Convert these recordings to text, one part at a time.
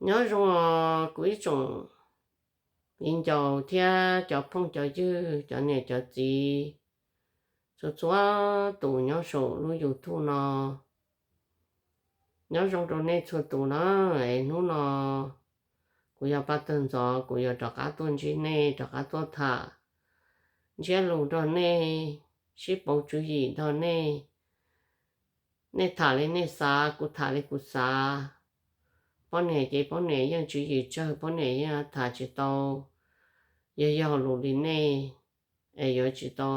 Nyob zoo os kuv ib tsoom viv ncaus thiab cov phooj cov ywg, cov niam cov txiv, txhua txhua tus nyob saum lub YouTube no. Nyob zoo rau nej txhua tus na. Es hnub no kuv yog Paj Tawg Ntxov, kuv yuav rov qab tuaj ntsib nej, rov qab tuaj tham ntsiab lus nrog nej, sib pauv tswv yim nrog nej. Nej tham li nej xav, kuv tham li kuv xav. Poj niam ces poj niam yeej tswv yim tsawg, poj niam yeej tham tsis tau yog yog lus li nej, es yuav tsis tau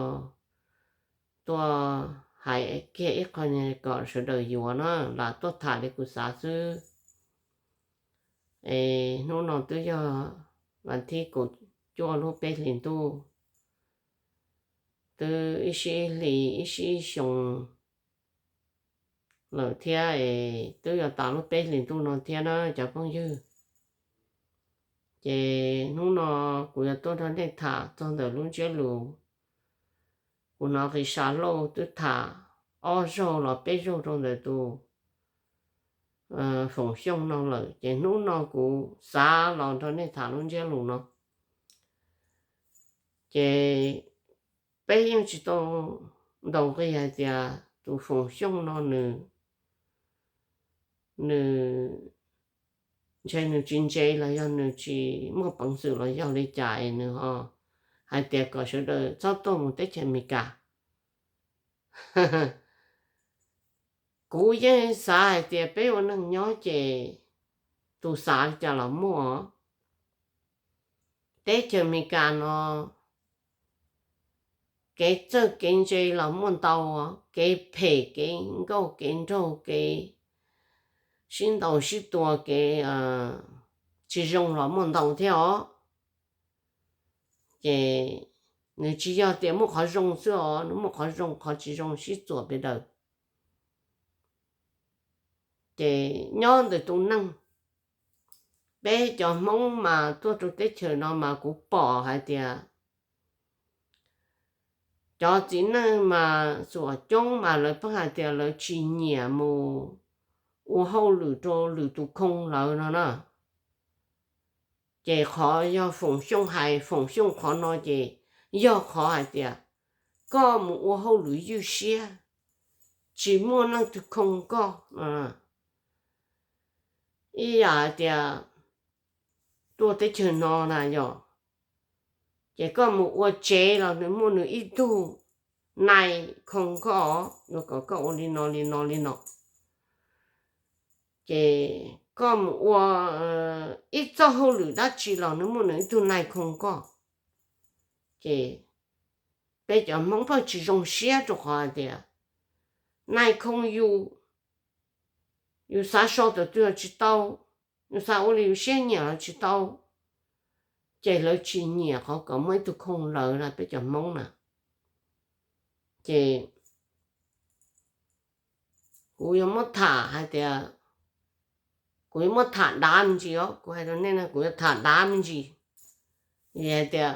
tuaj hais kiag ib qho kom sawv daws yuav na, lam tuaj tham li kuv xav xwb. Es hnub no twb yog vas thib kaum cuaj lub peb hlis ntuj, twb ib sij ib hlis ib sij ib xyoo lawm thiab es twb yuav tas lub peb hlis ntuj no thiab na cov phooj ywg. Ces hnub no kuv yuav tuaj nrog nej tham txog ntawm lub ntsiab lus. Kuv hnov Qis Sa Lauj twb tham ob zaug los peb zaug rau ntawm tus Foom Xyooj no lawm, ces hnub no kuv xav los nrog nej tham lub ntsiab lus no. Ces peb yeej tsis tau ntaus nqi hais tias tus Foom Xyooj no nws, nws ntshe nws tsis ntse los yog nws tsis muaj peev xwm los yog li cas es nws ho hais tias kom sawv daws txhob tuaj mus teb chaws Amelikas. Kuv yeej xav hais tias peb ua neeg nyob ces tus xav li cas los muaj. Teb chaws Amelikas no kev txawj kev ntse los muaj ntau, kev phem kev nkauj kev nraug, kev sib ntaus sib tua, kev tsis zoo los muaj ntau thiab os. Ces nws tsis yog tias muaj qhov zoo xwb os, nws muaj qhov zoo qhov tsis zoo sib txuas pes daws. Ces nyob ntawm tus neeg, peb cov Hmoob mas tuaj rau teb chaws no mas kuv pom hais tias cov txiv neej mas xuam coob mas lawv pheej hais tias lawv tsis nyiam mus ua hauj lwm rau lwm tus khoo lawv no na. Ces qhov yog Foom Xyooj hais, Foom Xyooj qhov no ces yog qhov hais tias koj mus ua hauj lwm ywj siab, tsis muaj leej twg khoo koj. Ib yam hais tias tuaj teb chaws no na yog, ces koj mus ua tsev los nws muaj nws ib tug nai khoo koj, yuav kom koj ua li no li no li no. Ces koj mus ua ib txoj hauj lwm dab tsi los nws muaj nws ib tug nai khoo koj. Ces peb cov Hmoob pheej tsis zoo siab rau qhov hais tias nai khoo yus, yus xav so tau twg los tsis tau, yus xav ua li yus siab nyiam los tsis tau. Ces lawv tsis nyiam qhov kom muaj ib tug khoo lawv na peb cov Hmoob na. Ces kuv yuav muab tham hais tias, kuv yuav muab tham dav me ntsis os, kuv hais rau nej no kuv yuav tham dav me ntsis. Vim hais tias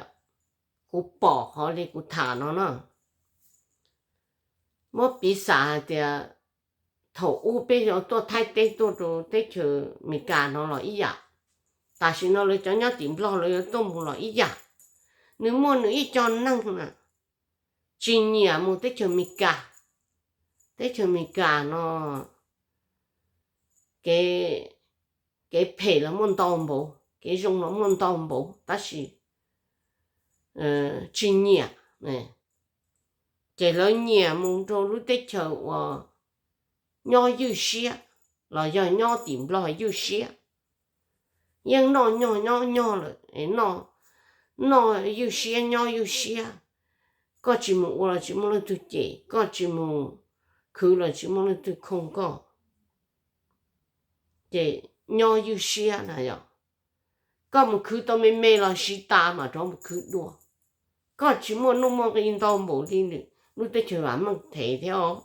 kuv pom qhov li kuv tham no na. Muab piv xam hais tias thaum ub peb yuav tuaj Thaib teb tuaj rau teb chaws Amelikas no los ib yam, tam sim no lawv cov nyob tim Nplog lawv yuav tuaj mus los ib yam. Nws muaj nws ib co neeg na tsis nyiam mus teb chaws Amelikas. Teb chaws Amelikas no kev, kev phem los muaj ntau npaum, kev zoo los muaj ntau npaum tab sis tsis nyiam. Ces lawv nyiam mus rau lub teb chaws uas nyob ywj siab los yog nyob tim Nplog ywj siab. Yeej noj nyog nyob nyog lawm, noj ywj siab nyob ywj siab. Koj tsis mus ua los tsis muaj leej twg cem, koj tsis mus khwv los tsis muaj leej twg khoo koj. Ces nyob ywj siab na yom. Koj mus khwv tau me me los siv tas mam rov mus khwv dua. Koj tsis muaj nuj muaj nqi ntau npaum li lub teb chaws vam meej them thiab os.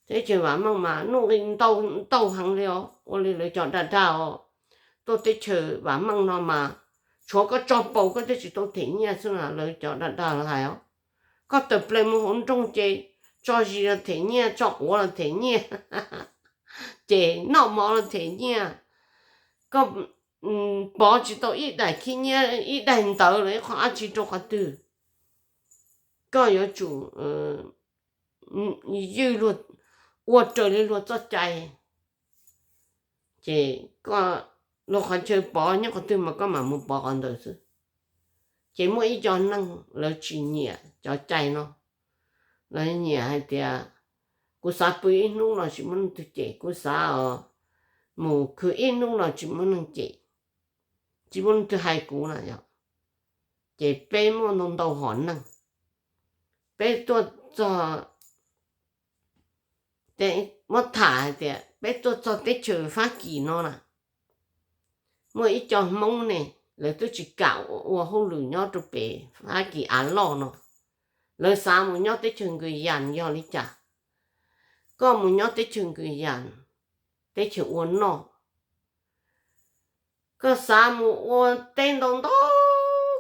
Teb chaws vam meej mas nuj nqi ntau ntau heev li os, ua li lawv cov dag dag os. Tuaj teb chaws vam meej no mas tshuav koj tso paus koj thiaj tsis tau them nyiaj xwb na, lawv cov dag dag lawv hais os. Koj tawm plaws mus hauv nroog ces tso zis los them nyiaj, tso quav los them nyiaj, ces noj mov los them nyiaj, koj pov tsis tau ib daim khib nyiab, ib daim ntawv los ib qho dab tsi rau qhov twg, koj yuav tsum ywj luag, ua raws li luag txoj cai. Ces koj, luag qhov chaw pov nyob qhov twg mas koj mam mus pov qhov ntawd xwb. Ces muaj ib co neeg lawv tsis nyiam cov cai no, lawv nyiam hais tias kuv xav pw ib hnub los tsis muaj leej twg cem, kuv xav mus khwv ib hnub los tsis muaj neeg cem, tsis muaj leej twg hais kuv na yom. Ces peb muaj ntau ntau hom neeg, peb tuaj txog, muab tham hais tias peb tuaj txog teb chaws Fab Kis no na, muaj ib co Hmoob ne, lawv twb tsis kam ua hauj lwm nyob rau pem Fab Kis av loj no, lawv xav mus nyob teb chaws Nkws Yas. Yog li cas? Koj mus nyob teb chaws Nkws Yas, teb chaws ua noj, koj xav mus ua teb ntau ntau,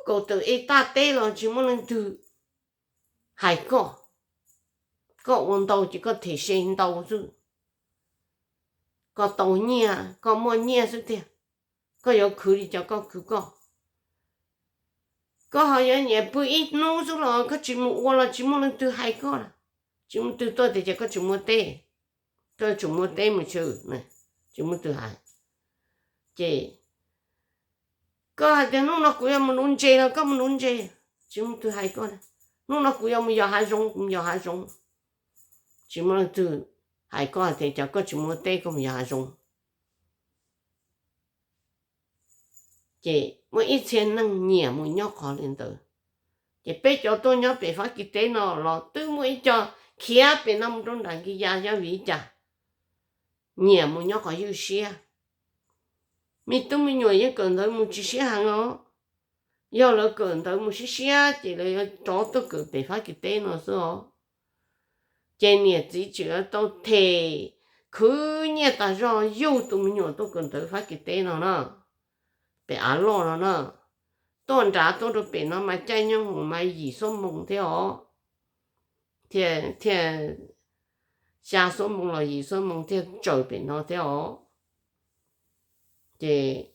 kaum tawm hej taj teb los tsis muaj leej twg hais koj. Koj ua ntau ces koj them se ntau xwb, koj tau nyiaj, koj muaj nyiaj xwb tiag. Koj yuav khwv li cas koj khwv koj. Koj ho yuav nyiam pw ib hnub xwb los koj tsis mus ua los tsis muaj leej twg hais koj na. Tsis muaj leej twg tuaj tias koj tsis muaj teb, koj tsis muaj teb mus chwv, tsis muaj leej twg hais. Ces koj hais tias hnub no kuv yuav mus nuv ntses los koj mus nuv ntses, tsis muaj leej twg hais koj. Hnub no kuv yuav mus yos hav zoov, kuv mus yos hav zoov, tsis muaj leej twg hais koj tias cas koj tsis muaj teb koj mus yos hav zoov. Ces muaj ib txhia neeg nyiam mus nyob qhov li ntawd. Ces peb cov tuaj nyob pem Fab Kis teb no los twb muaj ib co khiav pem no mus rau nram Nkis Yas, yog vim li cas? Nyiam mus nyob qhov ywj siab. Me tub me nyuam yeej kawm ntawv mus tsis siab heev os. Yog lawv kawm ntawv mus siab siab ces lawv yuav rov tuaj kawm pem Fab Kis teb no xwb os. Ces niam txiv tseem yuav tau them khwv nyiaj tas zog yug tus me nyuam tuaj kawm ntawv Fab Kis teb no na, pem av loj no na. Tuaj nrad tuaj rau pem no mas caij nyooj hoom mas yim xuab moos thiab os, thiaj, thiaj xya xuab moos los yim xuab moos thiaj tsaws pem no thiab os. Ces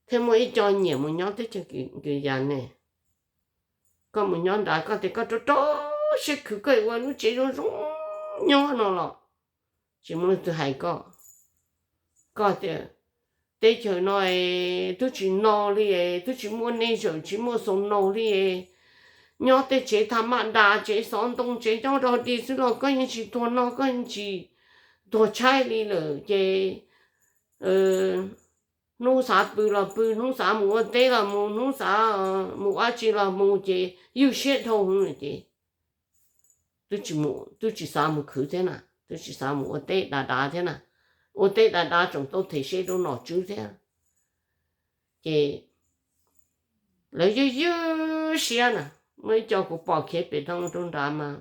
thiaj muaj ib co nyiam mus nyob teb chaws Nkis Yas ne. Koj mus nyob nrad koj tias koj rau rau siab khwv koj ua lub tsev zoo zoo nyob no los tsis muaj leej twg hais koj. Koj tias teb chaws no es twb tsis no li, twb tsis muaj nej zawm tsis muaj xoo no li, nyob tej tsev thas maj das, tsev xov ntoo, tsev nyob rog dig xwb los koj yeej tsis tuag no, koj yeej tsis tuag tshaib li lawm ces hnub xav pw los pw, hnub xav mus ua teb los mus, hnub xav mus ua dab tsi los mus ces ywj siab dhau hwv ces twb tsis xav mus khwv thiab na, twb tsis xav mus ua teb dav dav thiab na, ua teb dav dav tseem tau them se rau nom tswv thiab. Ces lawv ywj ywj siab na, muaj ib co kuv pom khiav pem rau nrad mas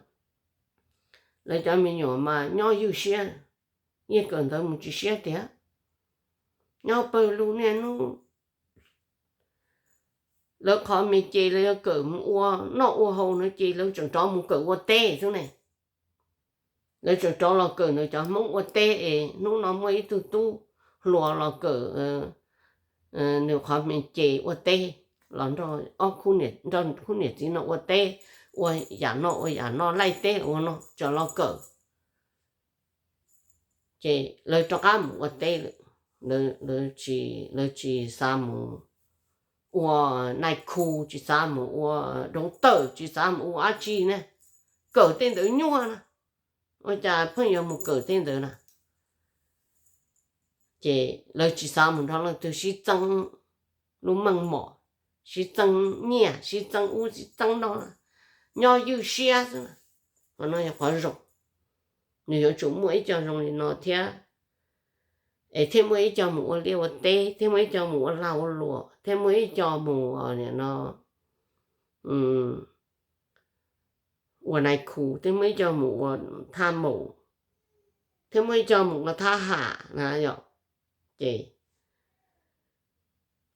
lawv cov me nyuam mas nyob ywj siab, yeej kawm ntawv mus tsis siab tiag, nyob pawg lug niaj hnub. Lawv qhov me ces lawv yuav kawm mus ua noj ua haus no ces lawv tseem rov mus kawm ua teb xwb ne. Lawv tseem rov los kawm ntawm cov Hmoob ua teb es hnub no muaj ib tug tub hluas los kawm nws qhov me ces ua teb los nrog ob, nrog khub niam txiv no ua teb, ua yam no ua yam no laij teb ua no tseem los kawm. Ces lawv rov qab mus ua teb lawm, lawv tsis xav mus ua nais khu, tsis xav mus ua doov tawm, tsis xav mus ua dab tsi ne, kawm tej ntawd nyuaj na. Ua cas pheej yuav mus kawm tej ntawd na? Ces lawv tsis xav mus nrog leej twg sib txeeb lub meej mom, sib txeeb nyiaj, sib txeeb ub sib txeeb no, nyob ywj siab xwb. Qhov no yog qhov zoo, nws yuav tsum muaj ib co zoo li no thiab. Es thiaj muaj ib co mus ua liaj ua teb, thiaj muaj ib co mus ua lag ua luam, thiaj muaj ib co mus no ua nais khu, thiaj muaj ib co mus ua thaj maum, thiaj muaj ib co mus ua thab ham na yom. Ces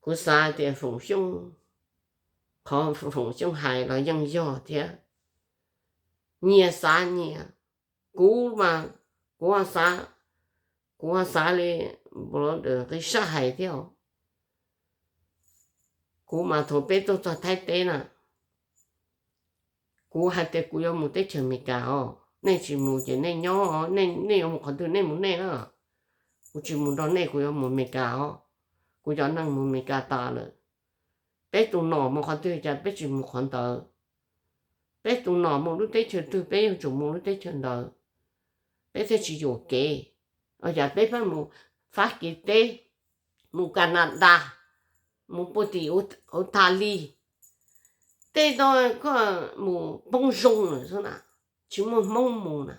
kuv xav tias Foom Xyooj, qhov Foom Xyooj hais los yeej yog thiab. Nyias xav nyias, kuv mas kuv xav kuv xav li nqi sab hais thiab. Kuv mas thaum peb tuaj txog Thaib teb na, kuv hais tias kuv yuav mus teb chaws Amelikas os, nej tsis mus ces nej nyob, nej yuav mus qhov twg nej mus nej na, kuv tsis mus nrog nej, kuv yuav mus Amelikas os, kuv cov neeg mus Amelikas tas lawm. Peb tus nom mus qhov twg cas peb tsis mus qhov ntawd. Peb tus nom mus lub teb chaws twg peb yuav tsum mus lub teb chaws ntawd, peb thiaj tsis yuam kev. Cas peb pheej mus Fab Kis teb, mus Kanadas, mus puag tim Australia, tej no koj mus poob zoo lawm xwb na, tsis muaj Hmoob mus na.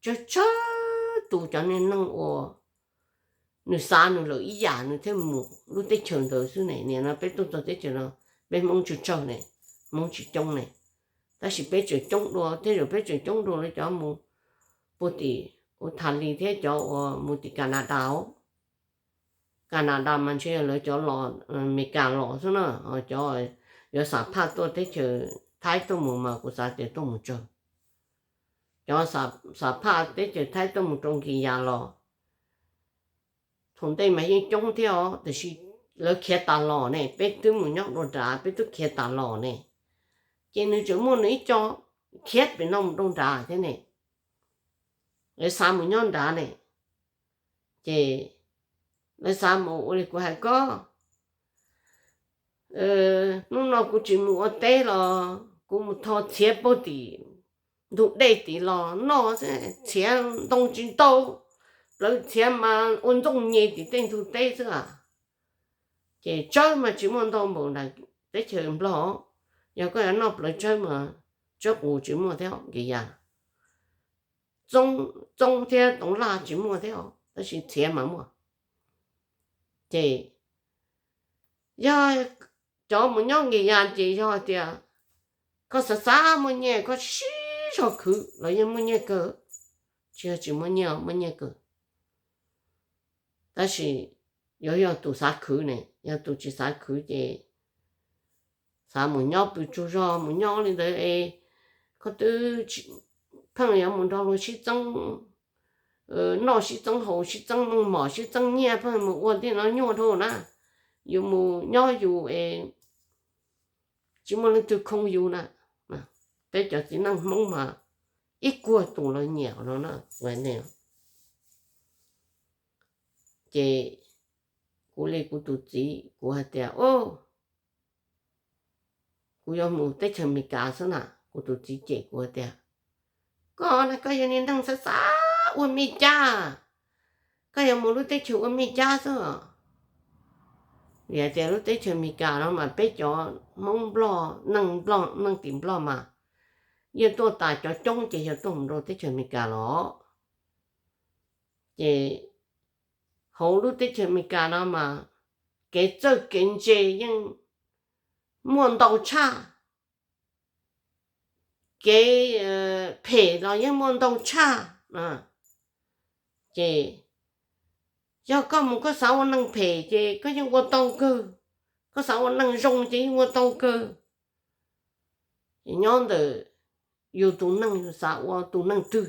Tsawg tsawg tus cov niag neeg uas nws xav nws lawm ib yam nws thiaj mus lub teb chaws ntawd xwb ne. Nim no peb tuaj txog teb chaws no, peb Hmoob tsawg tsawg ne, Hmoob tsis coob ne, tab sis peb tseem coob dua, tej zaum peb tseem coob dua lawv cov mus puag tim Australia thiab cov uas mus tim Kanadas os. Kanadas mas ntshe yog lawv cov los Amelikas los xwb na, cov yuav xam phaj tuaj teb chaws Thaib tuaj mus mas kuv xav tias tuaj mus tsawg. Cov xam phaj teb chaws Thaib tuaj mus rau Nkis Yas los thaum ntej mas yeej coob thiab os, tiam sis lawv khiav tas los ne, peb twb mus nyob dua nrad, peb twb khiav tas los ne, ces nws tseem muaj nws ib co khiav pem no mus rau nrad thiab ne, lawv xav mus nyob nrad ne, ces lawv xav mus ua li kuv hais koj. Hnub no kuv tsis mus ua teb los kuv mus tho txhiav puag tim ntug dej tim los noj, txhiav ntoo tsis ntau, plawv txhiav mas ua ntxooj nyem tim tej ntug teb xwb a. Ces tsawb mas tsis muaj ntau npaum nram teb chaws Nplog, yog koj yuav noj plawv tsawb mas tsawb qus tsis muaj thiab Nkis Yas, txob thiab toov laj tsis muaj thiab, tab sis txhiav mas muaj. Ces yog cov mus nyob Nkis Yas ces yog tias koj xav xav muaj nyiaj koj sib zog khwv los yeej muaj nyiaj kawg, tsis yog tsis muaj nyiaj, muaj nyiaj kawg. Tab sis yuav yog tus xav khwv ne, yog tus tsis xav khwv ces xav mus nyob pw tsaug zog mus nyob li ntawd es koj twb pheej yuav mus nrog luag sib txeeb noj sib txeeb haus sib txeeb meej mom sib txeeb nyiaj pheej mus ua tej no nyuaj dhau na. Yus mus nyob yus es tsis muaj leej twg khoo yus na. Peb cov txiv neej Hmoob mas ib kuag tus los nyiam no na. Ces kuv li kuv tus txiv kuv hais tias, kuv yuav mus teb chaws Amelikas xwb na. Kuv tus txiv cem kuv tias, koj na koj yog niag neeg xav xav ua me cab, koj yuav mus lub teb chaws ua me cab xwb. Vim hais tias lub teb chaws Amelikas no mas peb cov Hmoob Nplog, neeg Nplog, neeg tim Nplog mas yeej tuaj tas cov coob ces yog tuaj mus rau teb chaws Amelikas los. Ces hauv lub teb chaws Amelikas no mas kev txawj kev ntse yeej muaj ntau tshaj, kev phem los yeej muaj ntau tshaj. Ces yog koj mus koj xav ua neeg phem ces koj yeej ua tau kawg, koj xav ua neeg zoo ces yeej ua tau kawg. Ces nyob ntawm yus tus neeg yus xav ua tus neeg twg.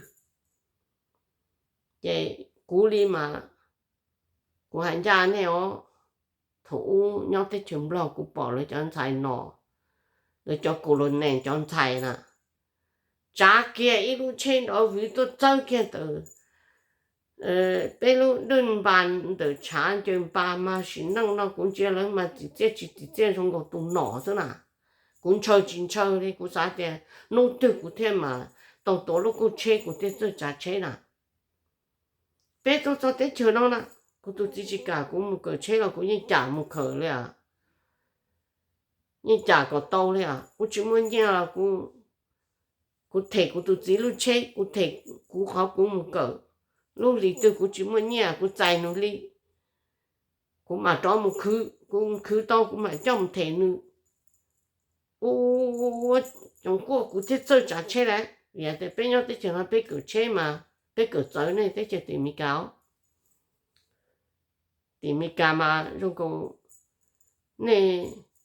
Ces kuv li mas kuv hais ncaj nej os, thaum ub nyob teb chaws Nplog kuv pom lawv cov ntxhais no, lawv cov kaus los nees cov ntxhais na, tsav kiag ib lub tsheb nrov vwv tuaj txawb kiag ntawm peb lub dwj npas ntawm tshav ncaws npas mas sim neej no kuv ntsia lawv mas txim txiaj tsis txim txiaj zoo nkaus tus nom xwb na. Kuv ntshaw tsis ntshaw li, kuv xav tias hnub twg kuv thiaj mam tau tuav lub kauj tsheb kuv thiaj txawj tsav tsheb na. Peb tuaj txog teb chaws no na, kuv tus txiv tsis kam kuv mus kawm tsheb los kuv yeej cam mus kawm li, yeej cam kom tau li. Kuv tsis muaj nyiaj los kuv them kuv tus txiv lub tsheb, kuv them kuv qhov kuv mus kawm. Lub hlis twg kuv tsis muaj nyiaj kuv txais nws li, kuv mam rov mus khwv, kuv khwv tau kuv mam coj mus them nws. Ua, cov kuaj kuv thiaj txawj tsav tsheb lawm. Vim tias peb nyob teb chaws no peb kawm tsheb mas peb kawm txawv nej teb chaws tim Amelikas os. Tim Amelikas mas zoo nkaus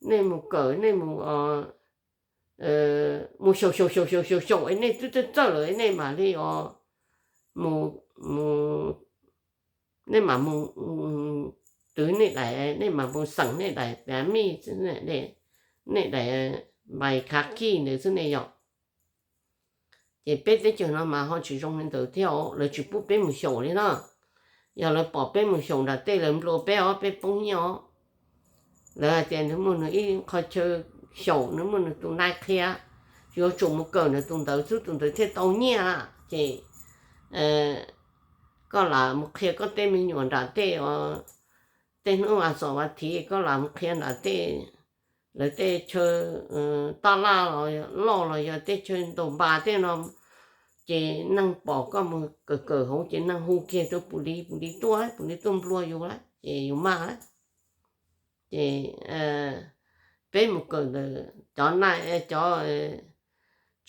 nej mus kawm nej mus, mus xyaum xyaum xyaum xyaum xyaum xyaum es nej twb txawj txawj lawm nej mam li os mus, mus nej mam mus twv nej daim, nej mam mus xeem nej daim paj mij, nej daim npais khav kij ntawd xwb nej yom. Ces peb teb chaws no mas ho tsis zoo li ntawd thiab os, lawv tsis pub peb mus xyaum li no. Yog lawv pom peb mus xyaum nram tej lawv nplua peb os, peb poob nyiaj os. Lawv hais tias nws muaj nws ib qho chaw xyaum, nws muaj nws tus nai qhia, yuav tsum mus kawm nws tus ntawd xwb tus ntawd thiaj tau nyiaj. Ces koj lam mus qhia koj tej me nyuam nram tej, tej hnub vas xom vas thiv koj lam mus qhia nram tej, lawv tej chaw taj laj los loj los yog tej chaw ntaus npas tej no, ces neeg pom koj mus kawm kawm hauv ces neeg hu kiag rau pus li, pus li tuaj, pus li tuaj nplua yus lawm ces yus maj lawm. Ces peb mus kawm ntawm cov nai, cov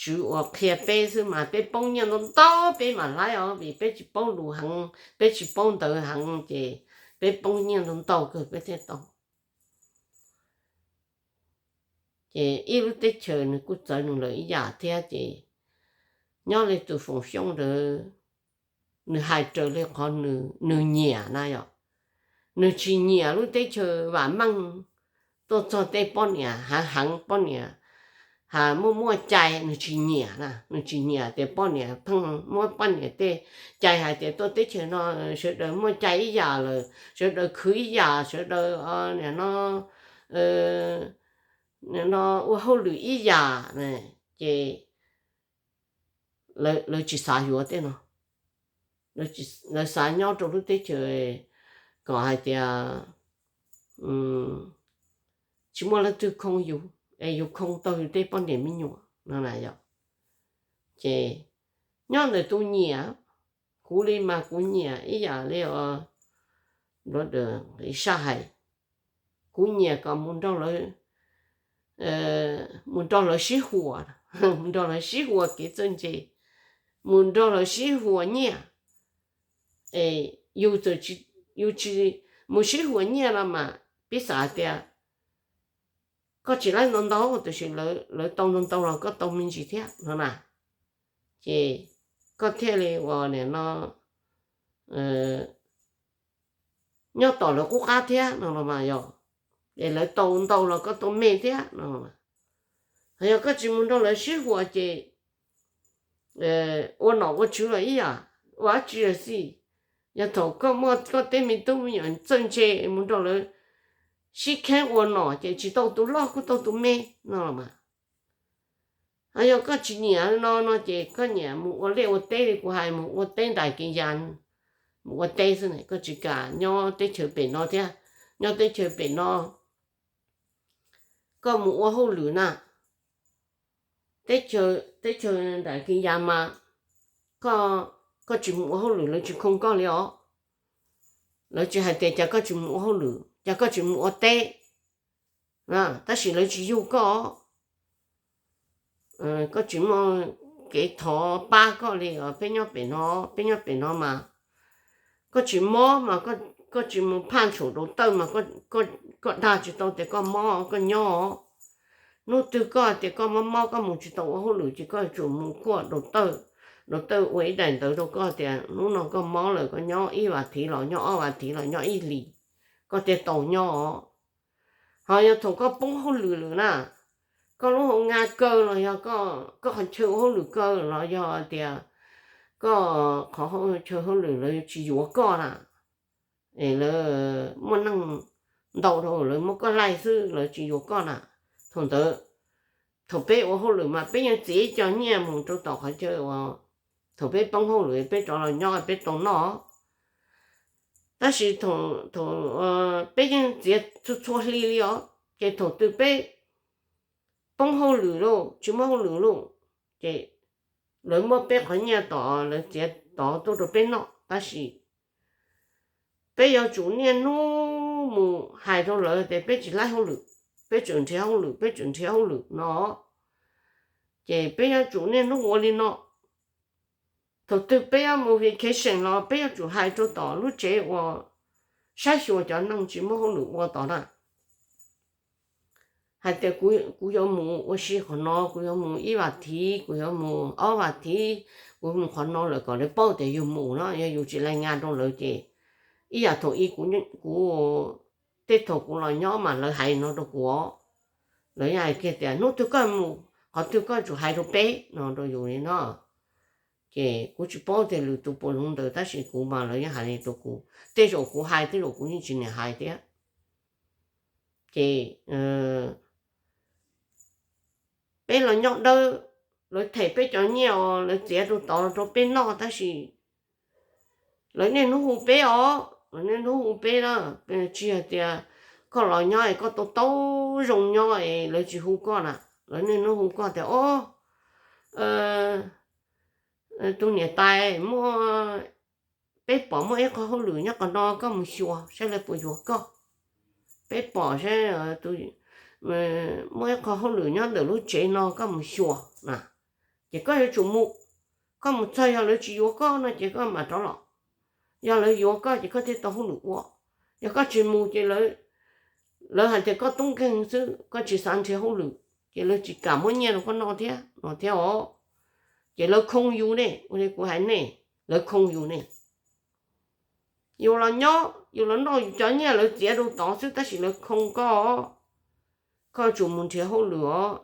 tswv uas qhia peb xwb mas peb poob nyiaj ntau ntau peb mam laib os, vim peb tsis paub lus heev, peb tsis paub ntawv heev ces peb poob nyiaj ntau ntau kawg peb thiaj tau. Ces ib lub teb chaws nws kuj txawv nws lawm ib yam thiab ces nyob li tus Foom Xyooj ntawd, nws hais raws li qhov nws nyiam na yom. Nws tsis nyiam lub teb chaws vam meej tuaj txog tej poj niam heev heev, poj niam ha muaj muaj cai, nws tsis nyiam na, nws tsis nyiam tias poj niam pheej muab poj niam tej cai hais tias tuaj teb chaws no sawv daws muaj cai ib yam lawm, sawv daws khwv ib yam, sawv daws nim no ua hauj lwm ib yam, ces lawv tsis xav yuav tej no. Lawv xav nyob rau lub teb chaws kom hais tias tsis muaj leej twg khoo yus, es yus khoo tau yus tej poj niam me nyuam no na yom. Ces nyob ntawm tus nyiam, kuv li mas kuv nyiam ib yam li os, saj hais, kuv nyiam kom mus nrog lawv, mus nrog lawv sib huas, mus nrog lawv sib huas kev txawj ntse, mus nrog lawv sib huas nyiaj. Es yus txawm, yus tsis mus sib huas nyiaj no mas peb xav tias koj tsis laib ntau ntau, tiam sis lawv tau ntau ntau los koj tau me ntsis thiab no na. Ces koj thiaj li uas nim no nyob tom lawv qub qab thiab no los mas yog, es lawv tau ntau los koj tau me thiab no. Yog koj tsis mus nrog lawv sib huas ces ua nom ua tswv los ib yam, ua dab tsi los xij, yog thaum koj muaj koj tej me tub me nyuam txawj ntse mus nrog lawv sib kheeb ua nom ces tsis tau tus loj kuj tau tus me no los mas. Yog koj tsis nyiam no no ces koj nyiam mus ua liaj ua teb li kuv hais, mus ua teb ntais kev ya, mus ua teb xwb na, koj tsis kam nyob teb chaws pem no thiab. Nyob teb chaws pem no koj mus ua hauj lwm na, teb chaws ntais kev ya mas koj tsis mus ua hauj lwm lawv tsis khoo koj li os. Lawv tsis hais tias cas koj tsis mus ua hauj lwm, cas koj tsis mus ua teb, tab sis lawv tsis yug koj. Koj tsis muaj kev thov pab koj li os. Peb nyob pem no, peb nyob pem no mas koj tsis mob mas koj tsis mus phaj ntsum daus tawj mas koj dag tsis tau tias koj mob koj nyob. Hnub twg koj tias koj mob mob koj mus tsis tau ua hauj lwm ces koj yuav tsum mus kuaj daus tawj, daus tawj ua ib daim ntawv rau koj tias hnub no koj mob lawm koj nyob ib vas thiv los nyob ob vas thiv los nyob ib hlis, koj thiaj tau nyob. Ho yog thaum koj poob hauj lwm lawm na, koj lub hauv ngas kaw los yog koj qhov chaw ua hauj lwm kaw los yog tias koj qhov chaw hauj lwm lawv tsis yuav koj na, es lawv muaj neeg ntau dhau lawv muab koj laij xwb lawv tsis yuav koj na, thaum ntawd, thaum peb ua hauj lwm mas peb yeej txiav ib co nyiaj mus rau tom qhov chaw uas thaum peb poob hauj lwm peb rov los nyob peb tau noj. Tab sis thaum peb yeej txiav txhua txhua hli li os, ces thaum twg peb poob hauj lwm lauj, tsis muaj hauj lwm lauj, ces lawv muab peb qhov nyiaj tod lawv txiav tod tuaj rau peb noj. Tab sis peb yuav tsum niaj hnub mus hais rau lawv tias peb tsis laib hauj lwm, peb tseem nrhiav hauj lwm, peb tseem nrhiav hauj lwm no. Ces peb yuav tsum niaj hnub ua li no. Thaum twg peb yuav mus vacation los peb yuav tsum hais rau tom lub tsev uas saib xyuas cov neeg tsis muaj hauj lwm ua tod na, hais tias kuv yuav mus ua si qhov no, kuv yuav mus ib vas thiv, kuv yuav mus ob vas thiv, kuv mus qhov no lawm kom lawv paub tias yus mus no. Yog yus tsis laij ngas rau lawv ces ib yam thaum ub kuv, tej thaum kuv los nyob mas lawv hais no rau kuv, lawv yeej hais kiag tias hnub twg koj mus qhov twg koj tsum hais rau peb no rau yus li no. Ces kuv tsis paub tias lwm tus puas zoo ntawd tab sis kuv mas lawv yeej hais li rau kuv, tej zaum kuv hais tej zaum kuv yeej tsis niam hais thiab. Ces peb los nyob dawb, lawv them peb cov nyiaj os, lawv txiav rau tod rau peb noj tab sis lawv niaj hnub hu peb os, lawv niaj hnub hu peb na. Tsis hais tias koj los nyob es koj tau tau zoo nyob es lawv tsis hu koj na, lawv niaj hnub hu koj tias o, tus niam tais, muaj, peb pom muaj ib qho hauj lwm nyob qhov no koj mus xyuas saib lawv puas yuav koj. Peb pom saib, muaj ib qho hauj lwm nyob ntawm lub tsev no koj mus xyuas na. Ces koj yuav tsum mus, koj mus txog yog lawv tsis yuav koj no ces koj mam rov los, yog lawv yuav koj ces koj thiaj tau hauj lwm ua. Yog koj tsis mus ces lawv hais tias koj tub nkeeg xwb, koj tsis xav nrhiav hauj lwm ces lawv tsis kam muab nyiaj rau koj noj thiab no thiab os. Ces lawv khoo yus ne, ua li kuv hais nej, lawv khoo yus ne. Yus los nyob yus los noj yus cov nyiaj lawv txiav rau tod xwb tab sis lawv khoo koj, koj tsum mus nrhiav hauj lwm os.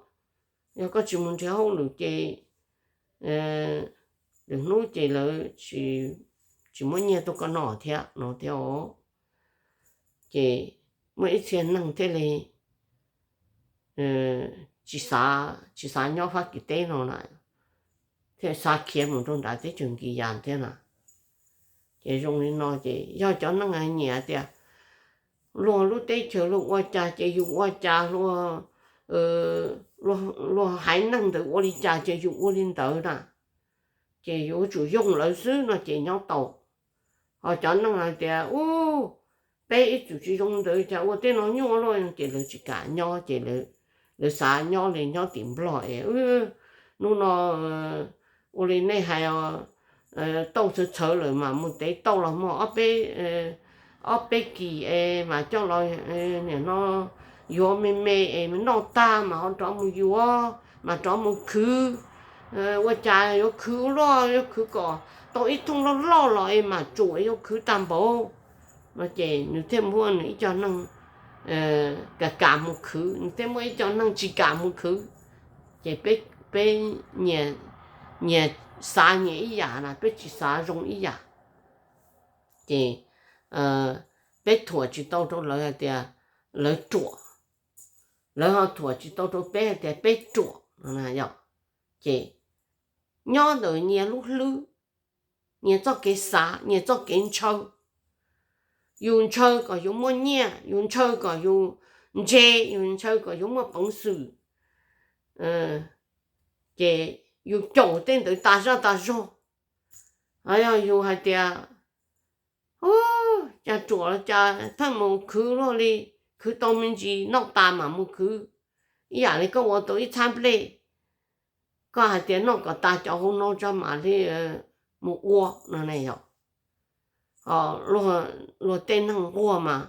Yog koj tsis mus nrhiav hauj lwm ces lwm hnub ces lawv tsis muab nyiaj tuaj koj noj thiab no thiab os. Ces muaj ib txhia neeg thiaj li tsis xav, tsis xav nyob Fab Kis teb no na, thiaj xav khiav mus rau nram teb chaws Nkis Yas thiab na. Ces zoo li no ces yog cov neeg nyiam tias luag lub teb chaws luag ua cas ces yus ua cas, luag haiv neeg ntawd ua li cas ces yus ua li ntawd na, ces yuav tsum yoog lawv xwb no ces nyob tau. Ho cov neeg hais tias ub, peb ib txwm tsis zoo ntawd cas ua tej no nyuaj luaj ces lawv tsis kam nyob ces lawv xav nyob li nyob tim Nplog es hnub no ua li nej hais, tauj txhawv txhawv lawm mas mus tev tauj los muag ob peb kis es mas coj los nim no yuav me me es noj tag mas ho rov mus yuav mas rov mus khwv. Ua cas yuav khwv luaj, yuav khwv kom tau ib thooj loj loj los es mas tsum yuav khwv tag npaum no ces nws thiaj muaj nws ib co neeg kam kam mus khwv, nws thiaj muaj ib co neeg tsis kam mus khwv. Ces peb nyias xav nyias ib yam na, peb tsis xav zoo ib yam. Ces peb thuam tsis tau rau lawv hais tias lawv ruam, lawv ho thuam tsis tau rau peb hais tias peb ruam. Ces nyob ntawm nyias lub hlwb, nyias txoj kev xav, nyias txoj kev ntshaw. Yus ntshaw kom yus muaj nyiaj, yus ntshaw kom yus ntse, yus ntshaw kom yus muaj peev xwm, ces yus caum tej ntawd tas zaj tas zog. Yog yus hais tias cas ruam cas thawj mus khwv luaj li, khwv tau me ntsis noj tas mam mus khwv, ib yam li koj ua tau ib txhab nplej, koj hais tias noj kom tas cov hauv no tso mam li mus ua no ne yom. Luag tej neeg nquag mas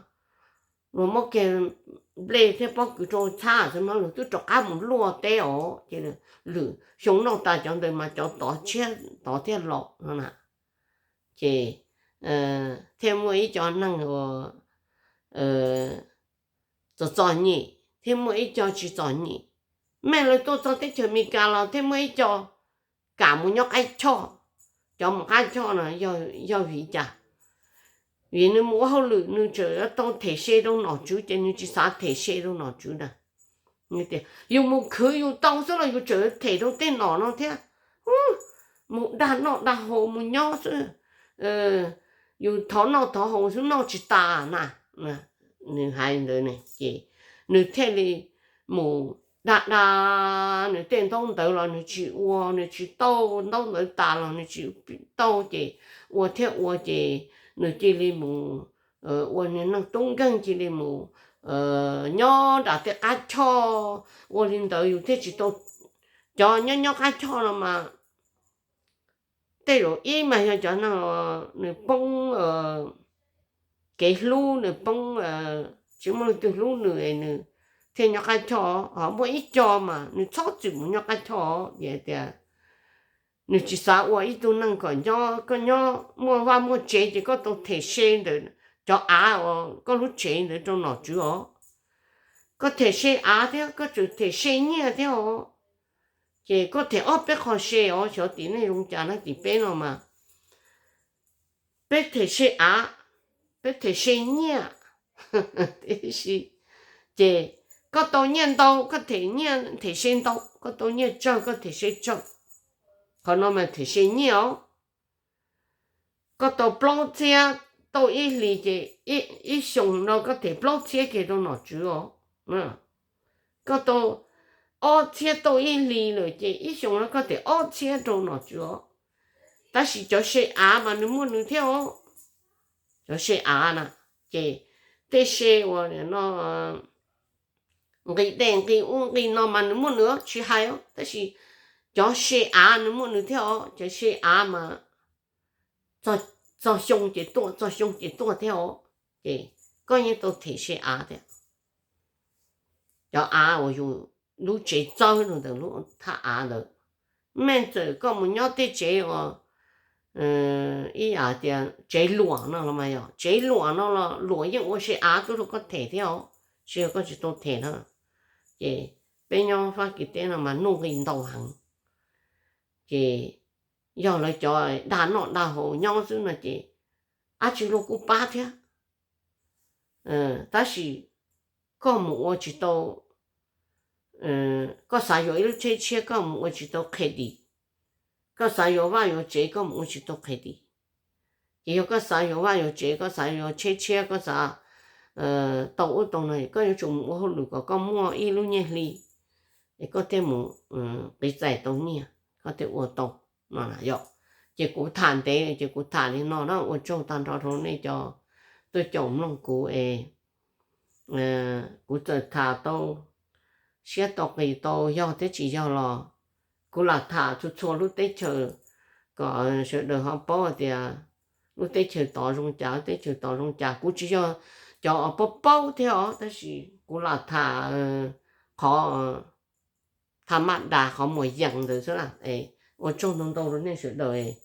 luag muab kiag nplej thiab pob kws rau txhab xwb mas luag twb rov qab mus luaj teb os, ces lwm xyoo noj tas cov ntawd mas cov tod tshiab tod thiaj los no na. Ces thiaj muaj ib co neeg uas txom txom nyem thiab muaj ib co tsis txom nyem. Mej lawv tuaj txog teb chaws Amelikas los thiaj muaj ib co kam mus nyob qab choj. Cov mus qab choj no yog vim cas? Vim nws mus ua hauj lwm nws tseem tau them se rau nom tswv ces nws tsis xav them se rau nom tswv na. Yus mus khwv yus tau xwb los yus tseem them rau tej nom no thiab. Mus dag noj dag haus mus nyob xwb, yus thov noj thov haus xwb noj tsis tas na. Nws hais ntawd ne ces nws thiaj li mus dag dag nws tej ntaub ntawv los nws tsis ua, nws tsis tauj ntaub ntawv tas los nws tsis tauj ces ua thiab ua ces nws cia li mus ua niag neeg tub nkeeg cia li mus nyob nram tej qab choj. Ua li ntawd yus thiaj tsis tau, cov nyob nyob qab choj no mas tej zaum ib mas yog cov neeg nws poob kev hlub, nws poob, tsis muaj leej twg hlub nws es nws thiaj nyob qab choj. Ho muaj ib co mas nws txhob txwm mus nyob qab choj, vim tias nws tsis xav ua ib tug neeg kom nyob, koj nyob muaj vaj muaj tsev ces koj tau them se ntawm cov av uas koj lub tsev ntawd rau nom tswv os. Koj them se av thiab koj tseem them se nyiaj thiab os. Ces koj them ob peb qho se os, xyov tim nej zoo cas na, tim peb no mas peb them se av, peb them se nyiaj. Tiam sis ces koj tau nyiaj ntau koj them nyiaj, them se ntau, koj tau nyiaj tsawg koj them se tsawg. Qhov no mas them se nyiaj os. Koj tau plaub txhiab tauj ib hlis ces ib xyoos no koj them plaub txhiab kiag rau nom tswv os. Koj tau ob txhiab tauj ib hlis lawm ces ib xyoos no koj them ob txhiab rau nom tswv os. Tab sis cov se av mas nws muaj nws thiab os. Cov se av na, ces tej se uas no nqis dej nqis ub nqis no mas nws muaj nws tsis hais os, tab sis cov se av nws muaj nws thiab os. Cov se av mas txog xyoo ces tuaj, txog xyoo ces tuaj thiab os. Ces koj yeej tau them se av thiab. Cov av uas yus lub tsev txawb rau ntawm lub thaj av ntawd, mej txawm koj mus nyob tej tsev uas ib yam tias tsev luam no los mas yog tsev luam no los luam yeej ua se av tuaj rau koj them thiab os, tsis yog koj tsis tau them na. Ces peb nyob Fab Kis teb no mas nuj nqis ntau heev. Ces yog lawv cov dag noj dag haus nyob xwb no ces dab tsi luag kuj pab thiab. Tab sis koj mus ua tsis tau, koj xav yuav ib lub tsheb tshiab koj mus ua tsis tau qhe dim, koj xav yuav vaj yuav tsev koj mus ua tsis tau qhe dim. Ces yog koj xav yuav vaj yuav tsev, koj xav yuav tsheb tshiab, koj xav tau ub tau no, koj yuav tsum mus ua hauj lwm kom koj muaj ib lub nyiaj hli, es koj thiaj mus qiv txais tau nyiaj, koj thiaj ua tau no yom. Ces kuv tham ntev ces kuv tham li no na, ua tsaug tag nrho rau nej cov tuaj caum mloog kuv es kuv txawm tham tau siab tau qis tau yog thiab tsis yog los kuv lam tham txhua txhua lub teb chaws kom sawv daws ho paub tias lub teb chaws tod zoo cas, lub teb chaws tod zoo cas. Kuv tsis yog cov paub paub thiab os, tab sis kuv lam tham qhov tham maj das qhov muas yees ntawd xwb na. Ua tsaug ntau ntau rau nej sawv daws,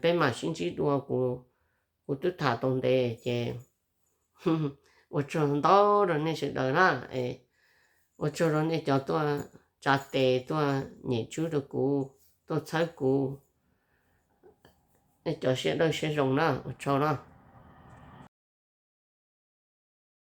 peb mam sib ntsib dua, kuv twb tham tau ntev ces ua tsaug ntau rau nej sawv daws na. Ua tsaug rau nej cov tuaj tsa tes tuaj nyem tswb rau kuv, tuaj txhawb kuv, nej cov siab dawb siab zoo na, ua tsaug na.